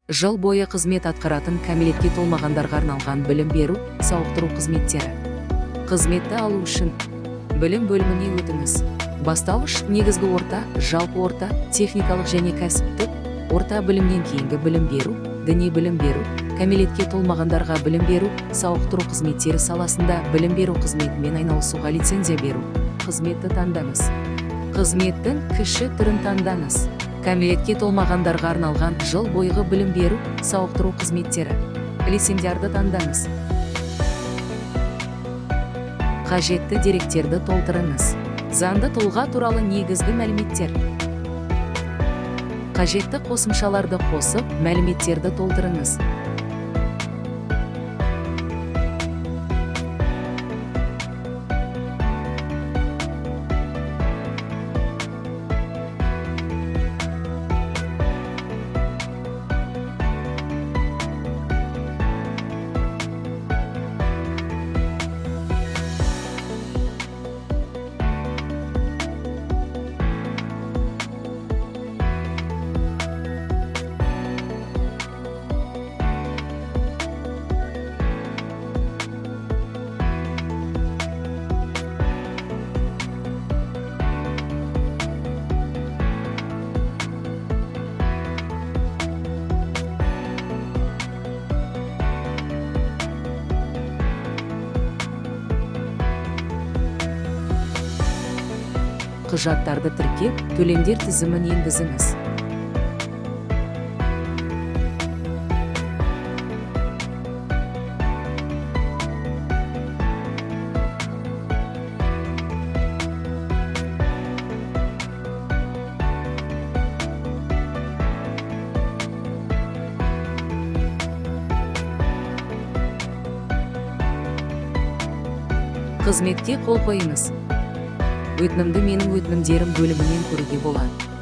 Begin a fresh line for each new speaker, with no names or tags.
Жыл бойы қызмет атқаратын кәмелетке толмағандарға арналған білім беру, сауықтыру қызметтері. Қызметті алу үшін білім бөліміне өтіңіз. Бастауыш, негізгі орта, жалпы орта, техникалық және кәсіптік орта білімнен кейінгі білім беру, діни білім беру, кәмелетке толмағандарға білім беру, сауықтыру қызметтері саласында білім беру қызметімен айналысуға лицензия беру. Қызметті таңдаңыз. Қызметтің кіші түрін таңдаңыз. Кәмелетке толмағандарға арналған жыл бойғы білім беру, сауықтыру қызметтері. Лицензиарды таңдаңыз. Қажетті деректерді толтырыңыз. Заңды тұлға туралы негізгі мәліметтер. Қажетті қосымшаларды қосып, мәліметтерді толтырыңыз. Құжаттарды тіркеп, төлемдер тізімін енгізіңіз. Қызметке қол қойыңыз. Өтінімді «Менің өтінімдерім» бөлімінен көруге болады.